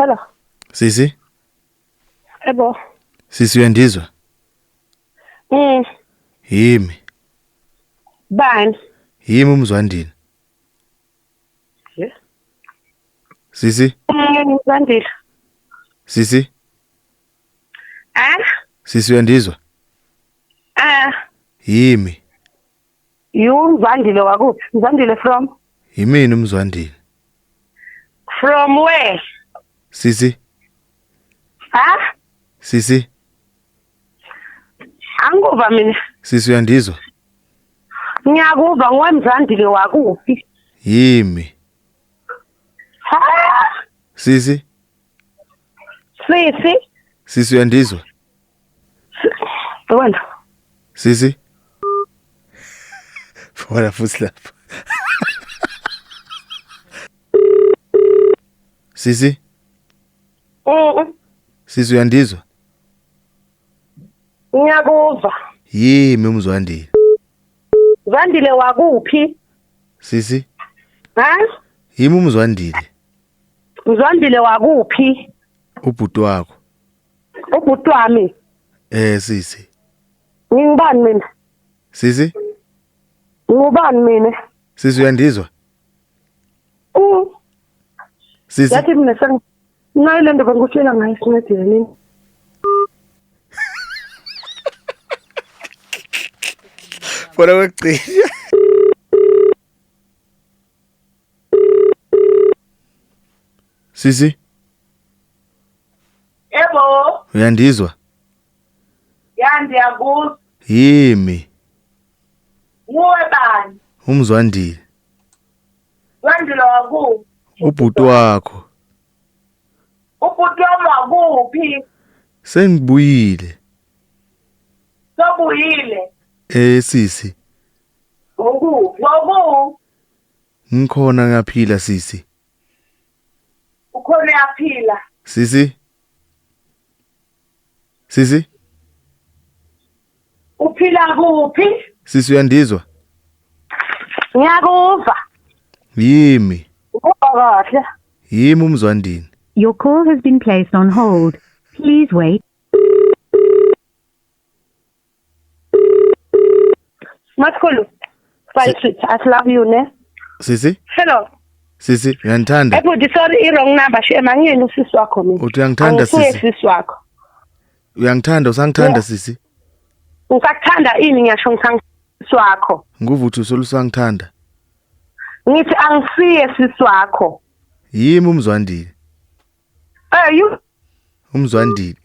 Hello. Sisi? Ebo. Sisi uyandizwa? Yimi. Bani? Yimi umzwandile. Yeah. Sisi? Mzwandile. Sisi? Ah? Sisi uyandizwa? Ah. Yimi. You Mzwandile wakuphi? Mzwandile from? Yimina umzwandile. From where? Sisi? Ha? Sisi? Angikuva mina. Sisi uyandizwa? Ngiyakuva nguwe Mzwandile wakuphi? Yimi. Ha? Sisi? Sisi? Sisi uyandizwa? Wena. Sisi? Fona futhi lapha. Sisi? Sisi uyandizwa? Ngiyakuva. Yimi umzwandile. Zandile wakuphi? Sisi? Ha? Yimi umzwandile. Mzwandile wakuphi? Ubhuti wakho. Ubhuti wami. Eh sisi. Ngingubani mina? Sisi? Ngubani mina? Sisi uyandizwa? Sisi? Yathi mina seng nayo le nto bengikutshela ngayo sincedile nini? Fona kwekugcina. Sisi? Yebo. Uyandizwa? Ya ndiyakuzwa. Yimi. Nguwe bani? Umzwandile. Wandile wakuphi? Ubhuti wakho. Ubhuti wami wakuphi? Sengibuyile. Sobuyile. Eh sisi. Ngoku, ngoku. Ngikhona ngiyaphila sisi. Ukhona uyaphila. Sisi. Sisi. Uphila kuphi? Sisi uyandizwa? Ngiyakuva. Yimi. Ukuva kahle. Yimi umzwandini. Your call has been placed on hold. Please wait. Makhulu. Bye sweet. I love you ne. Sisi? Hello. Sisi uyandithanda? Ebhuti sorry i wrong number shame angiyena usisi wakho mina. Uthi uyangithanda Angisuye sisi? sisi wakho. Uyangithanda usangithanda Yeah. sisi? Ngisakuthanda ini ngiyasho ngisangisi wakho. Nguva uthi usolusangithanda. Ngithi angisiye sisi wakho. Yimi umzwandile. Eh you Umzwandile.